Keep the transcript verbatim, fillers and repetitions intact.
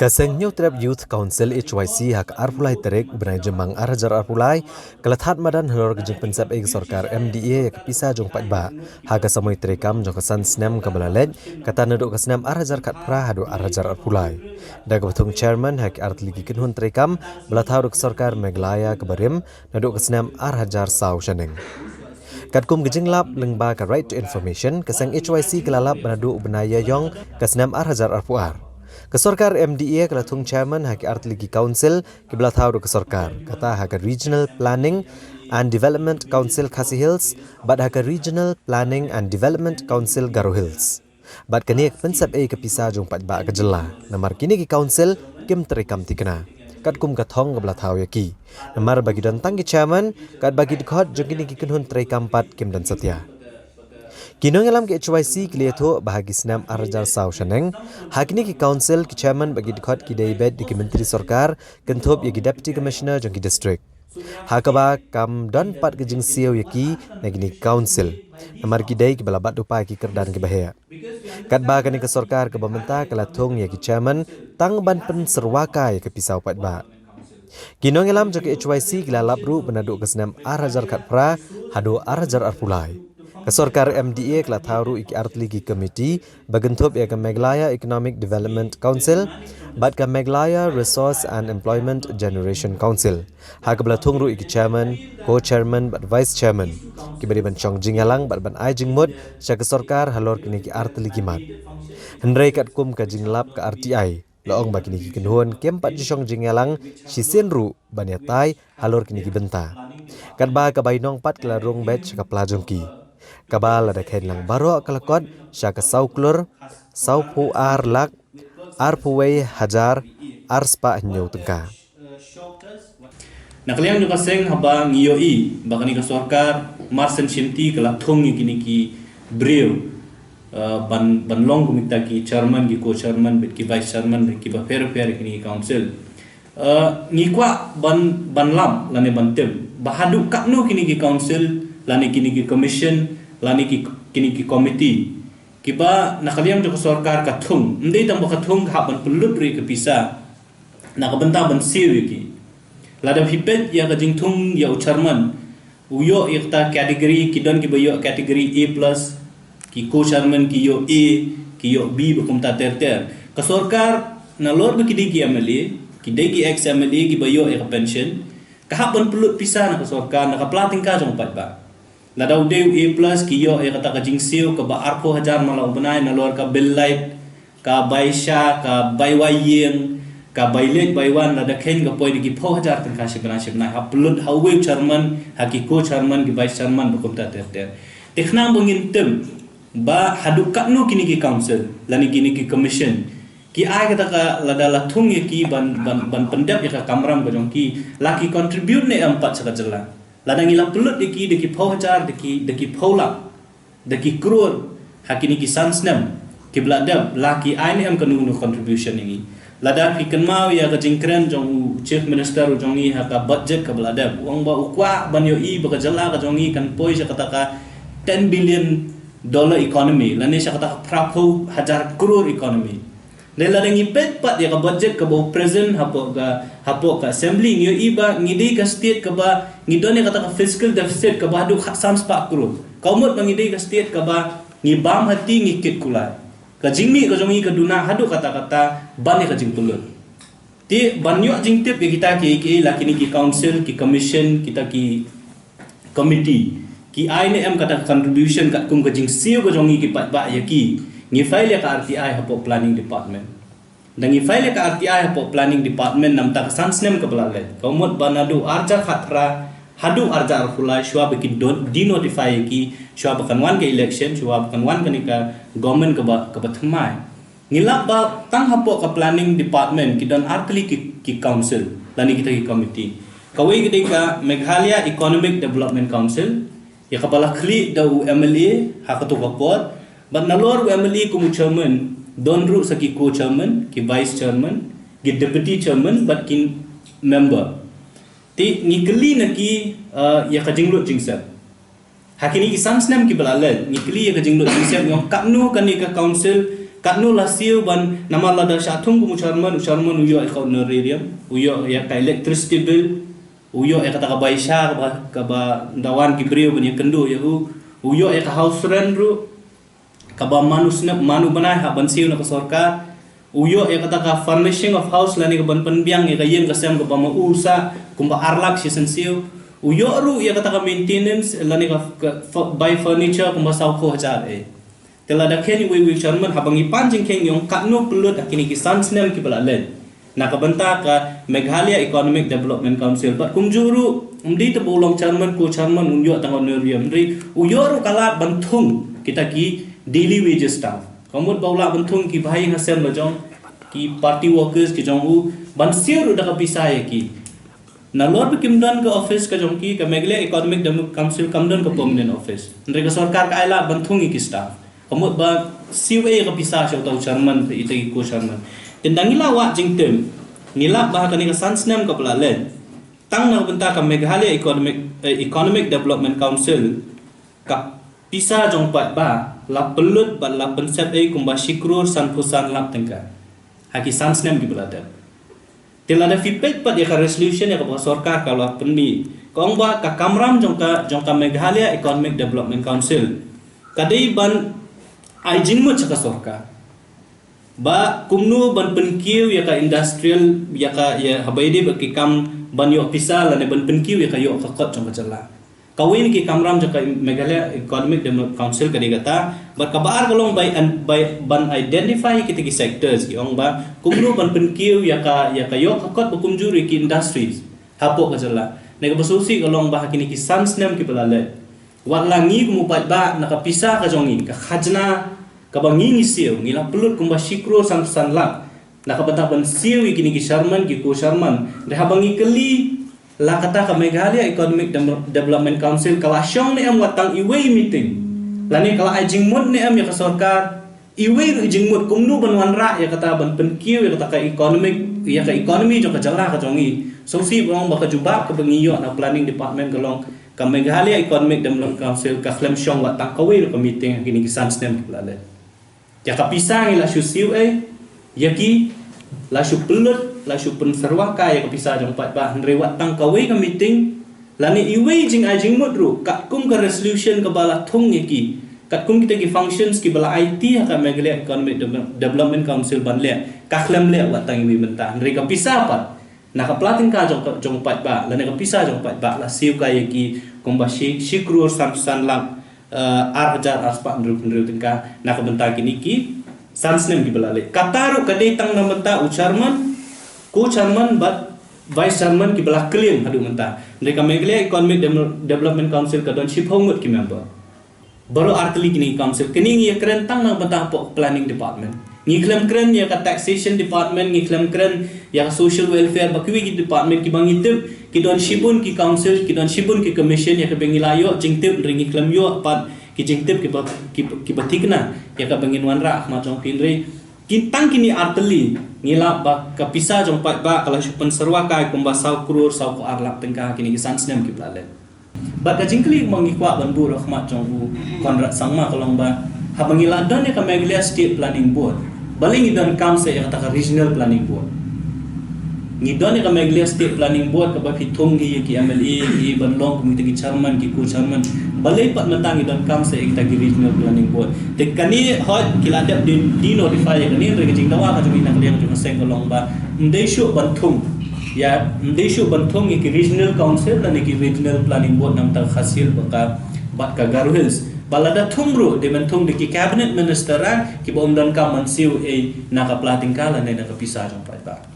Ka Seng Hynñiewtrep Youth Council H Y C ha ka arphew lai tarik u bnai Jymmang ar hajar arphew lai ka la thad madan halor ka jingpynsep ei ka sorkar M D A ïa ka pisa jong paidbah. Ha ka samoi treikam jong ka san snem kaba la leit, kata naduh ka snem ar hajar khatphra haduh ar hajar arphew lai. Da kaba thung chairman ha ki artylli ki kynhun treikam ba la thaw da ka sorkar Meghalaya kaba rim naduh ka snem ar hajar saw shaneng. Katkum ka jinglap lyngba ka Right to Information, ka Seng H Y C ka la lap ba naduh u bnai Ïaïong ka snem ar hajar arphew ar, ka sorkar M D A ka la thung chairman ha ki artylli ki council kiba la thaw da ka sorkar, kata ha ka Regional Planning and Development Council Khasi Hills bad ha ka Regional Planning and Development Council Garo Hills. Bad kane ka pynsep ei ka pisa jong paidbah ka jylla, namar kine ki council kim treikam thikna katkum ka thong kaba la thaw ïa ki, namar ba ki don tang ki chairman, katba ki dkhot jong kine ki kynhun treikam pat kim don satia. Ki nongïalam ka H Y C ki la ïathuh ba ha ki snem ar hajar saw shaneng, ha kine ki council ki chairman bad ki dkhot ki dei beit da ki myntri sorkar, kynthup ïa ki deputy commissioner jong ki district, ha kaba kam don pat ka jingsiew ïa ki na kine ki council, namar ki dei kiba la bat duh pa ïa ki kyrdan kiba heh. Katba kane ka sorkar kaba mynta ka la thung ïa ki chairman tang ban pynsyrwa kai ïa ka pisa u paidbah. Ki nongïalam jong ka H Y C ki la lap ruh ba naduh ka snem ar hajar khatphra haduh ar hajar arphew lai, ka sorkar M D A ka la thaw ruh ïa ki artylli ki committee ba kynthup ïa ka Meghalaya Economic Development Council bad ka Meghalaya Resource and Employment Generation Council, ha kaba la thung ruh ïa ki chairman, co-chairman bad vice chairman, kiba dei ban shong jingïalang bad ban ai jingmut sha ka sorkar halor kine ki artylli ki mat. Hynrei katkum ka jinglap ka R T I, la ong ba kine ki kynhun kim pat ju shong jingïalang shisien ruh ban ïatai halor kine ki bynta, katba ka bainong pat ka la rung beit sha ka pla jong ki, kaba lada kheiñ lang baroh ka la kot sha ka saw klur sawphew ar lak arphew wei hajar ar spah hynñiew tyngka. Na ka liang jong ka seng, haba ngi ïohi ba kane ka sorkar Marsden Shyamti ka la thung ïa kine ki briew, eh, ban, ban long kum kita ki chairman, ki co-chairman bad ki vice chairman bad kiba pher pher ïa kine ki council. Eh, ngi kwah ban, ban lap lane ban tip ba haduh katno kine ki council lane kine ki commission lane ki, kine ki committee kiba na ka liang jong ka sorkar ka thung, ym dei tang ba ka thung, ka hap ban pynlut ruh ïa ka pisa na ka bynta ban siew ïa ki. Lada phi peit ïa ka jingthung ïa u chairman, u ïoh ïa kata category, ki don kiba ïoh category A plus, ki co-chairman ki ïoh A, ki ïoh B, ba kumta ter ter. Ka sorkar, nalor ba ki dei ki M L A, ki dei ki ex M L A kiba ïoh ïa ka pension, ka hap ban pynlut pisa na ka sorkar na ka pla tyngka jong u paidbah. Lada u dei u A plus, ki ïoh ïa kata ka jingsiew kaba arphew hajar man la u bnai, nalor ka bill light, ka bai sha, ka bai wai ïing, ka bai leit bai wan, lada kheiñ ka poi da ki phew hajar tyngka shi bnai shi bnai, ha pynlut ha uwei u chairman, ha ki co-chairman, ki vice chairman, ba kumta ter ter. Te khnang ba ngin tip ba haduh katno kine ki council lane kine ki commission ki ai kata ka, lada la thung ïa ki ban, ban, ban pyndep ïa ka kamram ka jong ki, la ki contribute ne em pat sha ka jylla. Lada ngi la pynlut ïa ki da ki phew hajar, da ki, da ki phew lak, da ki klur ha kine ki san snem kiba la dep, la ki ai ne em kano kano contribution ïa ngi. Lada phi kynmaw ïa ka jingkren jong u Chief Minister u jong ngi ha ka budget kaba la dep, u ong ba u kwah ban ïohi ba ka jylla ka jong ngi kan poi sha kata ka ten billion dollar economy lane sha kata ka phra phew hajar klur economy. Lada ngi peit pat ïa ka budget kaba u present hapoh ka, hapoh ka assembly, ngi ïohi ba ngi dei ka state kaba ngi don ïa kata ka fiscal deficit kaba haduh khatsan spah klur. Ka mut ba ngi dei ka state kaba ngi bam hati, ngi kit kulai. Ka jingmih ka jong ngi ka duna haduh katta katta ban ïa ka jingpynlut. Te ban ïoh jingtip ïa kita kiei kiei, la kine ki council, ki commission, kita ki committee, ki ai ne em kata ka contribution katkum ka jingsiew ka jong ngi ki paidbah ïa ki, ngi file ïa ka R T I hapoh planning department. Da ngi file ïa ka R T I hapoh planning department namar ka san snem kaba la leit, ka mut ba naduh arhajar khatphra haduh arhajar arphew lai, shuwa ba ki don denotify ïa ki, shuwa ba kan wan ka election, shuwa ba kan wan kane ka government kaba, kaba thymmai. Ngi lap ba tang hapoh ka planning department ki don artylli ki, ki council lane kita ki committee. Kawei ka dei ka Meghalaya Economic Development Council, ïa kaba la khlieh da u M L A ha kato ka por. Bad nalor u M L A kum u chairman, don ruh sa ki co-chairman, ki vice chairman, ki deputy chairman bad ki member. Te ngi kylli na ki, uh, ïa ka jinglut jingsep. Ha kine ki san snem kiba la leit, ngi kylli ïa ka jinglut jingsep, ngi ong katno kane ka council Katno la siew ban, namar lada shah thung kum u chairman, u chairman u ïoh ïa ka honorarium, u ïoh ïa ka electricity bill, u ïoh ïa kata ka bai sha kaba, kaba da wan ki briew ban ïakynduh ïa u, u ïoh ïa ka house rent ruh, kaba man u snem, man u bnai hap ban siew na ka sorkar, u ïoh ïa kata ka furnishing of house lane ka ban pynbiang ïa ka ïing ka sem kaba ma u sah kumba ar lak shi sien siew, u ïoh ruh ïa kata ka maintenance lane ka, ka fu-, bai furniture kumba saw phew hajar eh. Te lada kheiñ uwei uwei u chairman, haba ngi pan jingkheiñ ngi ong katno pynlut ha kine ki san snem kiba la leit na ka bynta ka Meghalaya Economic Development Council. Bad kumjuh ruh, ym dei tang ba u long chairman, ko chairman un ïoh tang honorarium, hynrei u ïoh ruh ka lad ban thung kita ki daily wages staff. Ka mut ba u lah ban thung ki bahaïing hasem la jong, ki party workers ki jong u, ban siew ruh da ka pisa ïa ki. Nalor ba kim don ka office ka jong ki, ka Meghalaya Economic Development Council kam don ka permanent office. Hynrei ka sorkar ka ai lad ban thung ïa ki staff. Ka mut ba siew ei ka pisa sha uta u chairman, ita ki ko chairman. Te ynda ngi la wad jingtip, ngi lap ba ha kane ka san snem kaba la leit, tang na ka bynta ka Meghalaya Economic, eh, Economic Development Council, ka pisa jong paidbah la pynlut bad la pynsep ei kumba shi klur sanphew san lak tyngka ha ki san snem kiba la dep. Te lada phi peit pat ïa ka resolution ïa kaba ka sorkar ka la pynmih, ka ong ba ka kamram jong ka, jong ka Meghalaya Economic Development Council ka dei ban ai jingmut sha ka sorkar ba kumno ban pynkiew ïa ka industrial, ïa ka, ïa haba ïadei bad ki kam ban ïoh pisa lane ban pynkiew ïa ka ïoh ka kot jong ka jylla. Kawei na ki kamram jong ka Meghalaya Economic Development Council ka dei kata, bad kaba ar ka long bai an-, bai ban identify kita ki sectors, ki ong ba kumno ban pynkiew ïa ka, ïa ka ïoh ka kot ba kumjuh ruh ïa ki industries hapoh ka jylla. Ne kaba sngewsih ka long ba ha kine ki san snem kiba la leit, wat la ngi kum u paidbah, na ka pisa ka jong ngi, ka khajna kaba ngi ngi siew, ngi la pynlut kumba shi klur sanphew san lak na ka bynta ban siew ïa kine ki chairman, ki ko chairman. Hynrei haba ngi kylli la kata ka Meghalaya Economic Dem-, Development Council ka la shong ne em wat tang iwei i meeting, lane ka la ai jingmut ne em ïa ka sorkar iwei ruh i jingmut kumno ban wanrah ïa kata, ban pynkiew ïa kata ka economic, ïa ka economy jong ka jylla ka jong ngi. Sngewsih ba ong ba ka jubab kaba ngi ïoh na planning department ka long ka Meghalaya Economic Development Council ka khlem shong wat tang kawei ruh ka meeting ha kine ki san snem kiba la leit. Ïa ka pisa ngi la shu siew ei ïa ki, la shu pynlut, la shu pynsyrwa kai ïa ka pisa jong paidbah, hynrei wat tang kawei ka meeting lane iwei jingai jingmut ruh katkum ka resolution kaba la thung ïa ki, katkum kita ki functions kiba la aiti ha ka Meghalaya Economic Develop-, Development Council ban leh, ka khlem leh wat tang iwei mynta. Hynrei ka pisa pat na ka pla tyngka jong ka, jong paidbah, lane ka pisa jong paidbah la siew kai ïa ki kumba shi, shi klur sanphew san lak, eh, ar hajar ar spah hynriew hynriew tyngka na ka bynta kine ki san snem kiba la leit. Kata ruh ka dei tang na bynta u chairman, ko chairman bad vice chairman kiba la kylliang haduh mynta. Hynrei ka Meghalaya Economic Dem-, Development Council ka don shiphew ngut ki member. Baroh artylli kine ki council, kine ngi ïa kren tang na bynta hapoh planning department. Ngi khlem kren ïa ka taxation department, ngi khlem kren ïa ka social welfare, ba kiwei ki department kiba ngi tip ki don shibun ki council, ki don shibun ki commission ïa kaba ngi la ïoh jingtip, hynrei ngi khlem ïoh pat ki jingtip kiba, kiba, kiba thikna ïa kaba ngin wanrah ha khmat jong phi. Hynrei ki tang kine artylli ngi lap ba ka pisa jong paidbah ka la shu pynsyrwa kai kumba saw klur saw klur ar lak tyngka ha kine ki san snem kiba la leit. Bad ka jingkylli ba ngi kwah ban buh ha khmat jong u Conrad Sangma ka long ba, haba ngi la don ïa ka Meghalaya State Planning Board, balei ngi donkam sa ïa kata ka Regional Planning Board? Ngi don ïa ka Meghalaya State Planning Board kaba phi thung hi ïa ki M L A, ki ban long kum kita ki chairman, ki co-chairman. Balei pat mynta ngi donkam sa ïa kita ki Regional Planning Board? Te kane hooid ki la dep de-, de-notify ïa kane, hynrei ka jingdawa ka jong ngi na ka liang jong ka seng ka long ba ym dei shuh ban thung ïa, ym dei shuh ban thung ïa ki Regional Council lane ki Regional Planning Board namar ka khasiat ba ka, bad ka Garo Hills. Ba lada thung ruh dei ban thung da ki Cabinet Minister, ah, kiba ym donkam ban siew ei na ka pla tyngka lane na ka pisa jong paidbah.